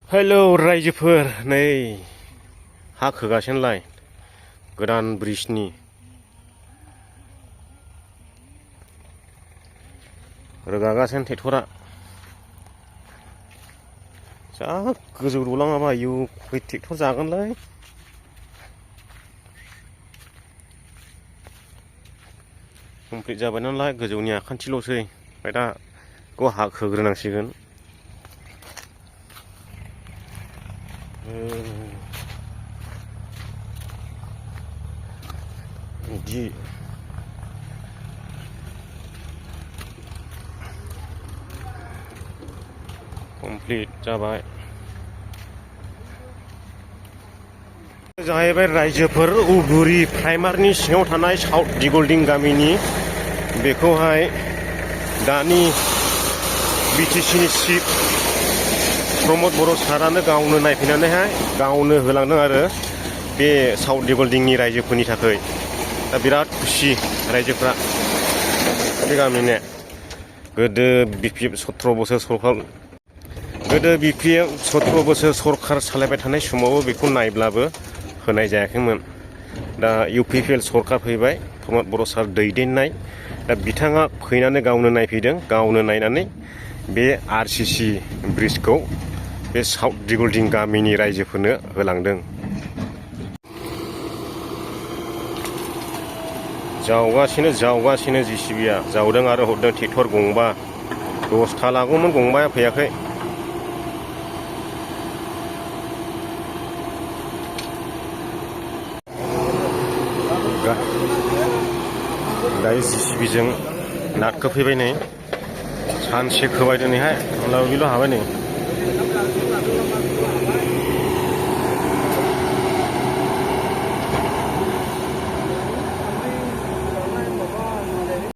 Hello रायजोफोर, नै हा खोगासिनोलाय गोदान ब्रिजनि रोगागासिनो ट्रेक्टरा। जा गोजौ दलाङाबा आयु खै ट्रेक्टर जागोनलाय। कमप्लिट जाबाय नालाय गोजौनि आखान्थिल'सै, ओमफ्राय दा बेखौ हा खोग्रोनांसिगोन। बिदि कमप्लिट जाबाय। जाहैबाय रायजोफोर उगुरि प्राइमारनि सिङाव थानाय साउथ दिगलदिं गामिनि, बेखौहाय दानि बिटिसिनि चिफ प्रमद बर' सारानो गावनो नायफैनानैहाय गावनो होलांदों आरो बे साउथ दिगलदिंनि रायजोफोरनि थाखाय। दा बिराद खुसि रायजोफ्रा बे गामिनि। गोदो बिपिएफ 17 बोसोर सरखार सालायबाय थानाय समावबो बेखौ नायब्लाबो होनाय जायाखैमोन। दा इउपिपिएल सरखार फैबाय, प्रमद बर' सार दैदेननाय। दा बिथाङा फैनानै गावनो नायफैदों, गावनो नायनानै बे आरसिसि ब्रिजखौ बे साउथ दिगलदिं गामिनि रायजोफोरनो होलांदों। जावगासिनो जिसिबिया जावदों आरो हरदों ट्रेक्टर गंबा। 10था लागौमोन, गंबाया फैयाखै। दायो जिसिबिजों नारखोफैबाय नै। सानसे खोबाय दिनैहाय, होमब्लाबो बेल' हाबाय नै।